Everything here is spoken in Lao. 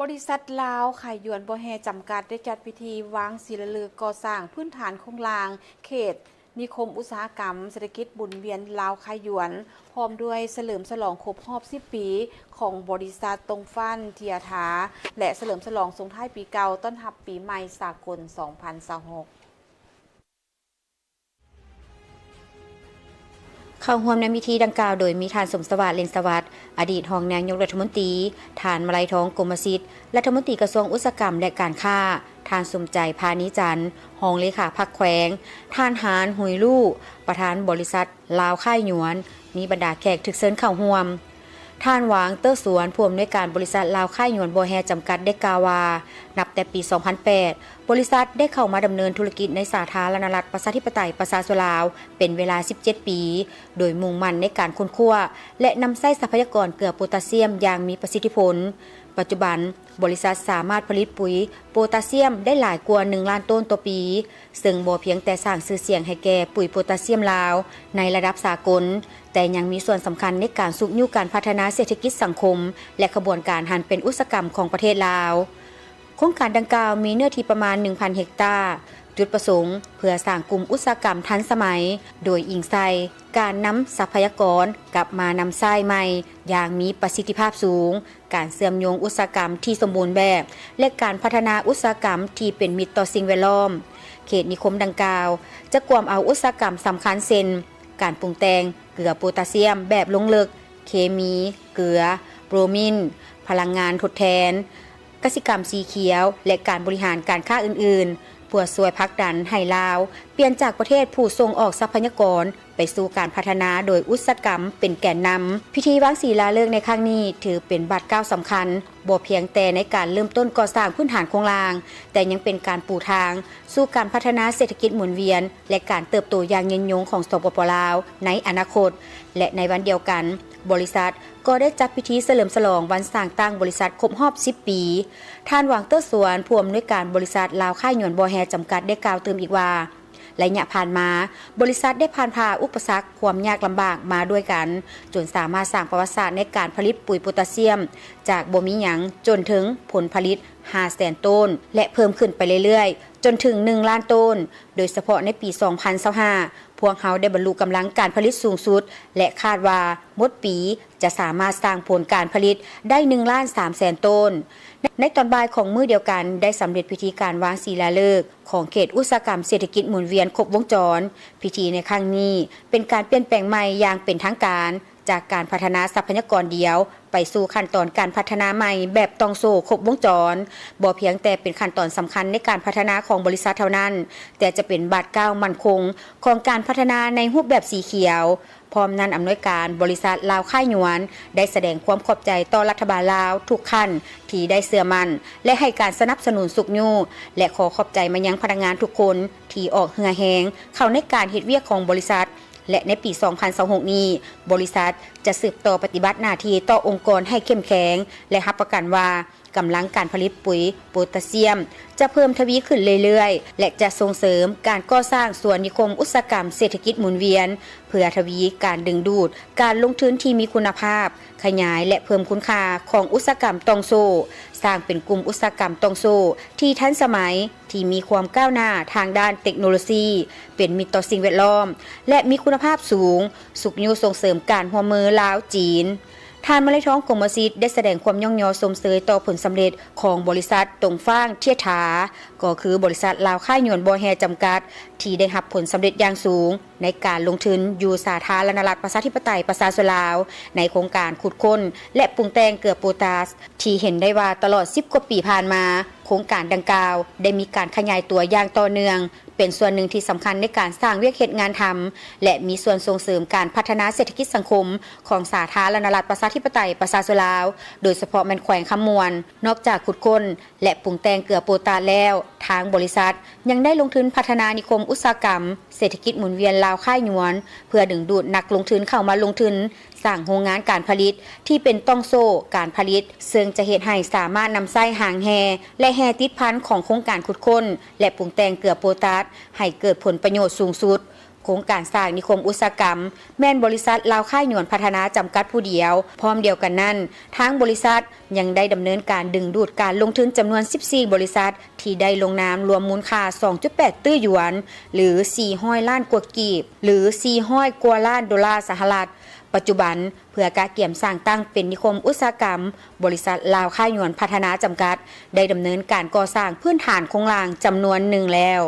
ບໍລິສັດລາວໄຄຢວນບໍ່ແຮ່ຈຳກັດ ໄດ້ຈັດພິທີວາງສີລາເລີກກໍ່ສ້າງພື້ນຖານໂຄງລ່າງເຂດນິຄົມອຸດສາຫະກຳເສດຖະກິດໝູນວຽນລາວໄຄຢວນ ພ້ອມດ້ວຍສະເຫຼີມສະຫຼອງຄົບຮອບສິບປີຂອງບໍລິສັດຕົງຟານເທຍທາ ແລະ ສະເຫຼີມສະຫຼອງສົ່ງທ້າຍປີເກົ່າຕ້ອນຮັບປີໃໝ່ສາກົນສອງພັນຊາວຫົກ. ເຂົ້າຮ່ວມໃນພິທີດັ່ງກ່າວໂດຍມີທ່ານ ສົມສະຫວາດ ເລນສະຫວັດ ອະດີດຮອງນາຍົກລັດຖະມົນຕີ, ທ່ານ ມະໄລທອງ ກົມມະສິດ ລັດຖະມົນຕີກະຊວງອຸດສາຫະກຳ ແລະ ການຄ້າ, ທ່ານ ສົມໃຈ ພານີຈັນ ຮອງເລຂາພັກແຂວງ, ທ່ານ ຫານ ຫຸຍລູ້ ປະທານບໍລິສັດລາວໄຄຢວນ, ມີບັນດາແຂກຖືກເຊີນເຂົ້າຮ່ວມ. ທ່ານ ຫວາງ ເຕີສວນ ຜູ້ອຳນວຍການບໍລິສັດລາວໄຄຢວນບໍ່ແຮ່ຈຳກັດ ໄດ້ກ່າວວ່າ ນັບແຕ່ປີສອງພັນແປດ ບໍລິສັດໄດ້ເຂົ້າມາດຳເນີນທຸລະກິດໃນສາທາລະນະລັດ ປະຊາທິປະໄຕ ປະຊາຊົນລາວ ເປັນເວລາສິບເຈັດປີ ໂດຍມຸ່ງໝັ້ນໃນການຄົ້ນຄວ້າ ແລະ ນຳໃຊ້ຊັບພະຍາກອນເກືອໂປຕາຊຽມຢ່າງມີປະສິດທິຜົນ. ປັດຈຸບັນ, ບໍລິສັດສາມາດຜະລິດປຸຍໂປຕາຊຽມໄດ້ຫຼາຍກວ່າໜຶ່ງລ້ານໂຕນຕໍ່ປີ, ເຊິ່ງບໍ່ພຽງແຕ່ສ້າງຊື່ສຽງໃຫ້ແກ່ປຸຍໂປຕາຊຽມລາວໃນລະດັບສາກົນ, ແຕ່ຍັງມີສ່ວນສຳຄັນໃນການຊຸກຍູ້ການພັດທະນາເສດຖະກິດສັງຄົມ ແລະ ຂະບວນການຫັນເປັນອຸດສາຫະກຳຂອງປະເທດລາວ. ໂຄງການດັ່ງກ່າວມີເນື້ອທີ່ປະມານໜຶ່ງພັນເຮັກຕາ, ຈຸດປະສົງເພື່ອສ້າງກຸ່ມອຸດສາຫະກຳທັນສະໄໝ, ໂດຍອີງໃສ່ການນຳຊັບພະຍາກອນກັບມານຳໃຊ້ໃໝ່ຢ່າງມີປະສິດທິພາບສູງ, ການເຊື່ອມໂຍງອຸດສາຫະກຳທີ່ສົມບູນແບບ ແລະ ການພັດທະນາອຸດສາຫະກຳທີ່ເປັນມິດຕໍ່ສິ່ງແວດລ້ອມ. ເຂດນິຄົມດັ່ງກ່າວຈະກວມເອົາອຸດສາຫະກຳສຳຄັນເຊັ່ນ ການປຸງແຕ່ງເກືອໂປຕາຊຽມແບບລົງເລິກ, ເຄມີ, ເກືອ, ໂບຣມິນ, ພະລັງງານທົດແທນ, ກະສິກຳສີຂຽວ ແລະ ການບໍລິຫານການຄ້າອື່ນໆ ເພື່ອຊ່ວຍຜັກດັນໃຫ້ລາວປ່ຽນຈາກປະເທດຜູ້ສົ່ງອອກຊັບພະຍາກອນ ໄປສູ່ການພັດທະນາໂດຍອຸດສາຫະກຳເປັນແກນນຳ. ພິທີວາງສີລາເລີກໃນຄັ້ງນີ້ ຖືເປັນບາດກ້າວສຳຄັນ ບໍ່ພຽງແຕ່ໃນການເລີ່ມຕົ້ນກໍ່ສ້າງພື້ນຖານໂຄງລ່າງ, ແຕ່ຍັງເປັນການປູທາງສູ່ການພັດທະນາເສດຖະກິດໝູນວຽນ ແລະ ການເຕີບໂຕຢ່າງຍືນຍົງຂອງ ສປປ ລາວ ໃນອະນາຄົດ ແລະ ໃນວັນດຽວກັນ, ບໍລິສັດກໍໄດ້ຈັດພິທີສະເຫຼີມສະຫຼອງວັນສ້າງຕັ້ງບໍລິສັດຄົບຮອບສິບປີ. ທ່ານ ຫວັງ ເຕີສວນ ຜູ້ອຳນວຍການບໍລິສັດລາວຄ້າຍຫຍວນບໍ່ແຮ່ຈຳກັດ ໄດ້ກ່າວຕື່ມອີກວ່າ, ໄລຍະຜ່ານມາ, ບໍລິສັດໄດ້ຜ່ານຜ່າອຸປະສັກຄວາມຍາກລຳບາກມາດ້ວຍກັນ, ຈົນສາມາດສ້າງປະຫວັດສາດໃນການຜະລິດປຸຍໂປຕາຊຽມຈາກບໍ່ມີຫຍັງ ຈົນເຖິງຜົນຜະລິດຫ້າແສນໂຕນ ແລະ ເພີ່ມຂຶ້ນໄປເລື້ອຍໆ ຈົນເຖິງໜຶ່ງລ້ານໂຕນ, ໂດຍສະເພາະໃນປີສອງພັນຊາວຫ້າ ພວກເຮົາໄດ້ບັນລຸກຳລັງການຜະລິດສູງສຸດ ແລະ ຄາດວ່າໝົດປີຈະສາມາດສ້າງຜົນການຜະລິດໄດ້ໜຶ່ງລ້ານສາມແສນໂຕນ. ໃນຕອນບ່າຍຂອງມື້ດຽວກັນ ໄດ້ສຳເລັດພິທີການວາງສີລາເລີກຂອງເຂດອຸດສາຫະກຳເສດຖະກິດໝູນວຽນຄົບວົງຈອນ. ພິທີໃນຄັ້ງນີ້ເປັນການປ່ຽນແປງໃໝ່ຢ່າງເປັນທາງການ ຈາກການພັດທະນາຊັບພະຍາກອນດຽວ ໄປສູ່ຂັ້ນຕອນການພັດທະນາໃໝ່ແບບຕ່ອງໂສ້ຄົບວົງຈອນ, ບໍ່ພຽງແຕ່ເປັນຂັ້ນຕອນສຳຄັນໃນການພັດທະນາຂອງບໍລິສັດເທົ່ານັ້ນ, ແຕ່ຈະເປັນບາດກ້າວໝັ້ນຄົງຂອງການພັດທະນາໃນຮູບແບບສີຂຽວ. ພ້ອມນັ້ນ, ອຳນວຍການບໍລິສັດລາວຄ້າຍຫຍວນ ໄດ້ສະແດງຄວາມຂອບໃຈຕໍ່ລັດຖະບານລາວທຸກຂັ້ນທີ່ໄດ້ເຊື່ອໝັ້ນ ແລະ ໃຫ້ການສະໜັບສະໜູນຊຸກຍູ້ ແລະ ຂໍຂອບໃຈມາຍັງພະນັກງານທຸກຄົນທີ່ອອກເຫື່ອແຮງເຂົ້າໃນການເຮັດວຽກຂອງບໍລິສັດ. ແລະ ໃນປີສອງພັນຊາວຫົກນີ້, ບໍລິສັດຈະສືບຕໍ່ປະຕິບັດໜ້າທີ່ຕໍ່ອົງກອນໃຫ້ເຂັ້ມແຂງ ແລະ ຮັບປະກັນວ່າກຳລັງການຜະລິດປຸຍໂປຕາຊຽມຈະເພີ່ມທະວີຂຶ້ນເລື້ອຍໆ ແລະ ຈະສົ່ງເສີມການກໍ່ສ້າງສ່ວນນິຄົມອຸດສາຫະກຳເສດຖະກິດໝູນວຽນ ເພື່ອທະວີການດຶງດູດການລົງທຶນທີ່ມີຄຸນນະພາບ, ຂະຫຍາຍ ແລະ ເພີ່ມຄຸນຄ່າຂອງອຸດສາຫະກຳຕ່ອງໂສ້, ສ້າງເປັນກຸ່ມອຸດສາຫະກຳຕ່ອງໂສ້ທີ່ທັນສະໄໝ, ທີ່ມີຄວາມກ້າວໜ້າທາງດ້ານເຕັກໂນໂລຊີ, ເປັນມິດຕໍ່ສິ່ງແວດລ້ອມ ແລະ ມີຄຸນນະພາບສູງ, ຊຸກຍູ້ສົ່ງເສີມການຮ່ວມມືລາວ-ຈີນ. ທ່ານ ມະໄລທອງ ກົມມະສິດ ໄດ້ສະແດງຄວາມຍ້ອງຍໍຊົມເຊີຍຕໍ່ຜົນສຳເລັດຂອງບໍລິສັດຕົງຟ້າງເທຍທາ, ກໍຄືບໍລິສັດລາວຄ້າຍຫຍວນບໍ່ແຮ່ຈຳກັດ ທີ່ໄດ້ຮັບຜົນສຳເລັດຢ່າງສູງ ໃນການລົງທຶນຢູ່ສາທາລະນະລັດ ປະຊາທິປະໄຕ ປະຊາຊົນລາວ ໃນໂຄງການຂຸດຄົ້ນ ແລະ ປຸງແຕ່ງເກືອໂປຕາສ ທີ່ເຫັນໄດ້ວ່າຕະຫຼອດສິບກວ່າປີຜ່ານມາ, ໂຄງການດັ່ງກ່າວໄດ້ມີການຂະຫຍາຍຕົວຢ່າງຕໍ່ເນື່ອງ, ເປັນສ່ວນໜຶ່ງທີ່ສຳຄັນໃນການສ້າງວຽກເຮັດງານທຳ ແລະ ມີສ່ວນສົ່ງເສີມການພັດທະນາເສດຖະກິດສັງຄົມຂອງສາທາລະນະລັດ ປະຊາທິປະໄຕ ປະຊາຊົນລາວ, ໂດຍສະເພາະແມ່ນແຂວງຄຳມ່ວນ. ນອກຈາກຂຸດຄົ້ນ ແລະ ປຸງແຕ່ງເກືອໂປຕາສແລ້ວ, ທາງບໍລິສັດຍັງໄດ້ລົງທຶນພັດທະນານິຄົມອຸດສາຫະກຳເສດຖະກິດໝູນວຽນລາວຄ້າຍຫຍວນ ເພື່ອດຶງດູດນັກລົງທຶນເຂົ້າມາລົງທຶນ ສ້າງໂຮງງານການຜະລິດທີ່ເປັນຕ່ອງໂສ້ການຜະລິດ, ເຊິ່ງຈະເຮັດໃຫ້ສາມາດນຳໃຊ້ຮາງແຮ່ ແລະ ແຮ່ຕິດພັນຂອງໂຄງການຂຸດຄົ້ນ ແລະ ປຸງແຕ່ງເກືອໂປຕາສ ໃຫ້ເກີດຜົນປະໂຫຍດສູງສຸດ. ໂຄງການສ້າງນິຄົມອຸດສາຫະກຳ ແມ່ນບໍລິສັດລາວຄ້າຍຫຍວນພັດທະນາຈຳກັດຜູ້ດຽວ. ພ້ອມດຽວກັນນັ້ນ, ທາງບໍລິສັດຍັງໄດ້ດຳເນີນການດຶງດູດການລົງທຶນຈຳນວນສິບສີ່ບໍລິສັດ ທີ່ໄດ້ລົງນາມລວມມູນຄ່າສອງຈຸດແປດຕື້ຢວນ ຫຼື ສີ່ຮ້ອຍລ້ານກວ່າກີບ ຫຼື ສີ່ຮ້ອຍກວ່າລ້ານໂດລາສະຫະລັດ ປັດຈຸບັນ ເພື່ອກະກຽມສ້າງຕັ້ງເປັນນິຄົມອຸດສາຫະກຳ, ບໍລິສັດລາວຄ້າຍຫຍວນພັດທະນາຈຳກັດ ໄດ້ດຳເນີນການກໍ່ສ້າງພື້ນຖານໂຄງລ່າງຈຳນວນໜຶ່ງແລ້ວ.